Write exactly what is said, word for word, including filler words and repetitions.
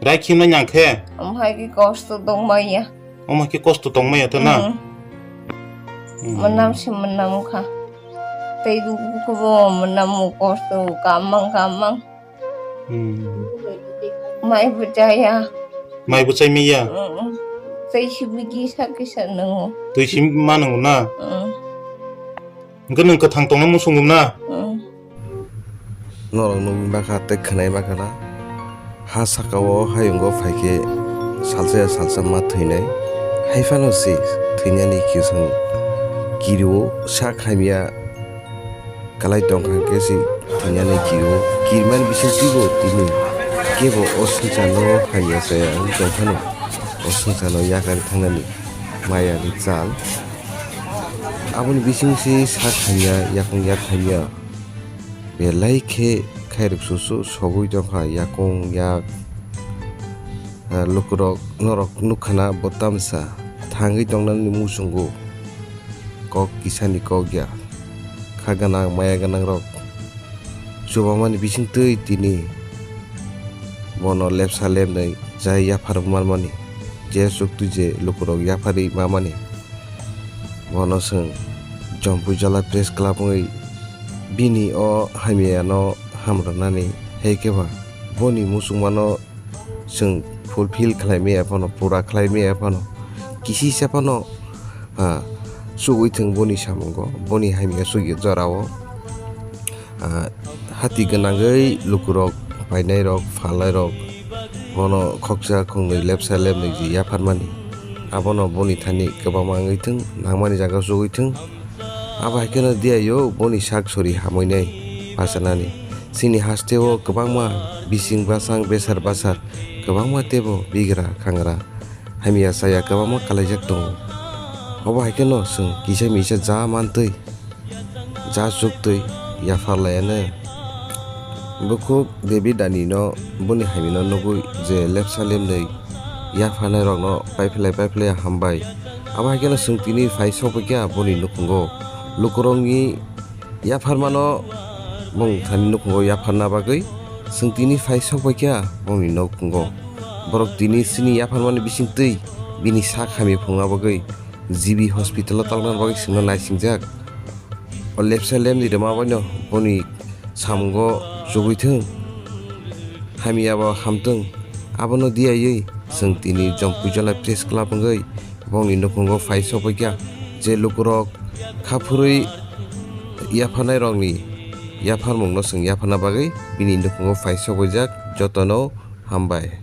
Rai khimnai nang khe? Omo hai khe kosto tongmaya. Omo hai khe kosto tongmaya to na? Mm. Mm. Mwnam se mwnam kha. Tei dugu khe bo mwnam kosto kamang kamang. Hmm. Mai bo chaya. Mai bo chai maya? Mm, mm. Tei simi kisa kisa nango. Twi simi ma nango na? Mm. Hwnkhe nwng kwthang tongna muchungo na? Mm. Norok nugwi bakha tei khwnai bakha na? Ha saka o hayungo phaikhe salsa ya salsa ma thwinai. Haiphano se thwinani kisung kirio sak hamya. Kalai tongkha hwnkhe se thwinani kiro, kirmani bisingtwibo tini kebo o swngcharno hamya chaya wng tongphano, o swngcharno yakarwi thangnani mayani chal. Aboni bising se sak hamya, yakung yak hamya belai khe khairok susu sogwi tongkha, yakung yak. Ah, lukurok norok nukha na bo tamsa thangwi tongnani muchungo kok kisani kok ya. Kha gwnang maya gwnang rok chubamani bisingtwi tini bono lepsa lepnai jai yaphar manmani, je chuktwi je lukurok yapharwi mamani. Bono chwng Jompui Jola Press Club wngwi bini o hamyano hamrwnani hai khe ba boni muchungmano chwng fulfill khlai maya phano, pura khlai maya phano, kisisa phano, ah, chugwi thwng boni samungo, boni hamya chugya jorao. Ah, hati gwnangwi lukurok, painairok, phalairok, bono khoksa khongnwi lepsa lepnwi je yapharmani, abono boni thani kwbangma wngwi thwng, nangmani jaga chugwi thwng. Abo hai kheno diyaio boni sak sori hamwi nai bachanani. Chini hasteo kwbangma bising bwsang, besar bwsar, kwbangma teibo bigra khangra hamya chaya kwbangma kalaijak tongo. Obo hai kheno chwng kisa misa ja mantwi, ja chuktwi yaphar laiya nw. Bukhuk David Dani no boni hamya no nugwi je lepsa lemnwi yapharnai rok no paiphlai paiphlai hambai. Abo hai kheno chwng tini phai sokphaikha boni nukhungo. Lukurokni yapharmano bong thani nukhungo yapharna bagwi chwng tini phai sokphaikha bongni nukhungo. Borok tini chini yapharmani bisingtwi bini sak hamya phunukna bagwi G B hospital o talna bagwi chwngno naisingjak. O lepsa lemni rwma baino boni samungo chugwi thwng, hamya bo hamthwng. Abono diyawi chwng tini Jompui Jola Press Club wngwi bongni nukhungo phai sokphaikha, je lukurok kha phurwi yapharnairokni yapharmungno chwng yapharna bagwi bini nukhungo phai sokphaijak. Jotono hambai.